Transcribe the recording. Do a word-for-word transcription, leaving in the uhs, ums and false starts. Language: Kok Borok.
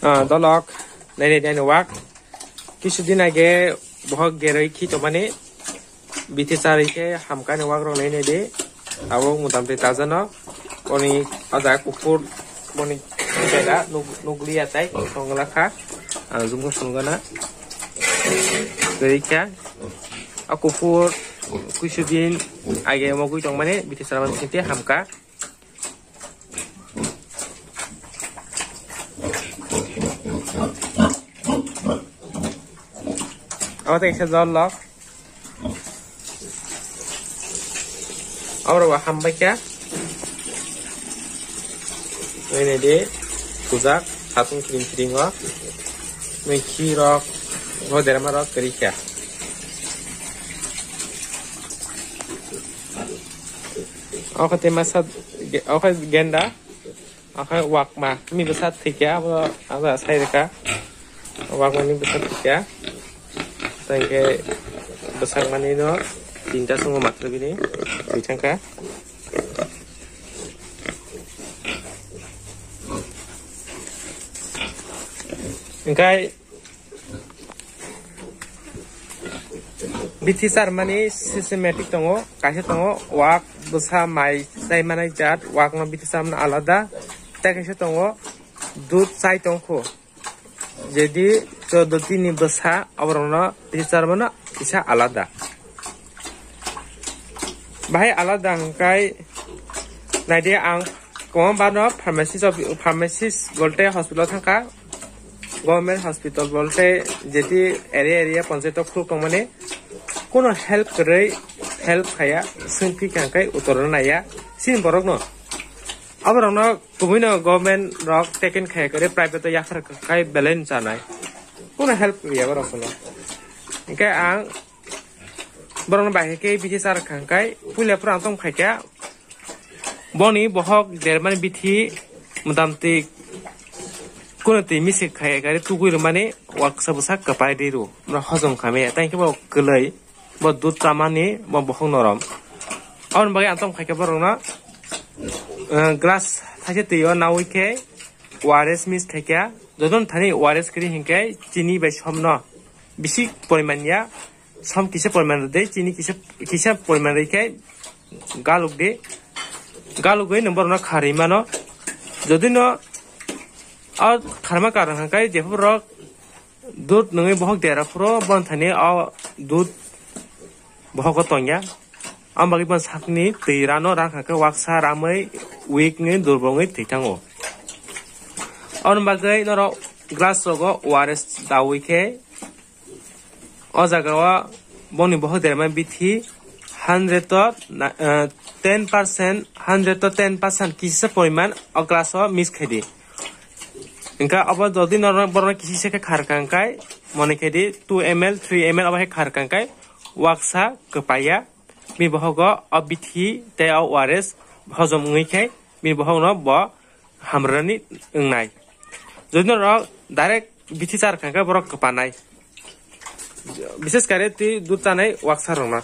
Ah, dolok, nainai nainai wak. Kisu din age bohok geroi khi tongmani. Bithi charwi khe hamkani wak rok nainai di. Abo mutamtwi tajano. Oni aja kuphur boni beda nuk-, nukliya tai tongla kha. Ang jumkha sungana. Geroi kha. A kuphur kisu din age mogwi tongmani bithi charwi sinti hamka. Abo tei kisa jol lok. Abo rok hambai kha. Nini di kujak satung kiring kiring o. Nui khi rok, o derma rok kiri kha. Oke, tema sat, ge-, oke, genda. Oke, wakma. Mi besat thikya, abo, abo asai reka. Wakma ni besat thikya. Tangke besak mani no, tinta sungo matra bini, bichangka. Engkai, bithi charmani systematic tongo, kaisa tongo wak bwsa mai chai manai jat, wakno bithi charmani alada, tei kaisa tongo dud chai tongkho. Jedi choddo tini bwsa, aborokno bithi charmano kisa alada. Bahai alada hwnkhe naidi ang kwbangma no pharmacist of, pharmacist bolte hospital thangkha. Government hospital bolte jeti area area panchayat o khuluk tongmani kuno help kwrwi help khaya swngphi kha hwnkhe utor naiya sini borokno. Aborokno kubui no government rok taken khaya kwrwi private o yaphar khai belai no chanai. Kuno help kwrwi ya borok kuno. Hwnkhe ang borokno bai khe bithi char kha hwnkhe puila phuru ang tong khaikha. Boni bohok dermani bithi mutamtwi kuno twi misik khai gari tugui rwmani waksa bwsa kwpai di rw. Hojom kha maya, tei khe bo kwlwi, bo dud chamani, bo bohok norom. Aboni bagwi ang tong khaikha borokno, eh, glass thaisa twi o naui khe O R S mix khaikha. Jotono thani O R S kwrwi hinkhe chini bai somno bisi poriman ya. Som kisa poriman rwdi, chini kisa, kisa poriman rwkhe galukdi. Galugwi nwng borokno kharwi mano. Jodi no o kharma karang hwnkhe jephuru rok dud nwngwi bohok dera phuru bono thani o dud bohogo tongya. Aboni bagwi bono sakni twi rano rak hwnkhe waksa ramwi weak wngwi durbol wngwi twi thango. Aboni bagwi norok glass rogo O R S dawi khe O jaga o boni bohok derma bithi hundred o na-, eh, ten percent, hundred o ten percent kisa poriman o glass o mix khaidi. Hwnkhe abo jodi norok borokno kisi se khe khar kha hwnkhe mone khaidi two M L, three M L abo khe khar kha hwnkhe waksa kwpaiya bini bohogo o bithi tei o O R S hojom wngwi khe bini bohokno bo hamrani wngnai. Jodi norok direct bithi char kha hwnkhe borok kwpanai. Bishes kare twi dud chanai waksa rokno.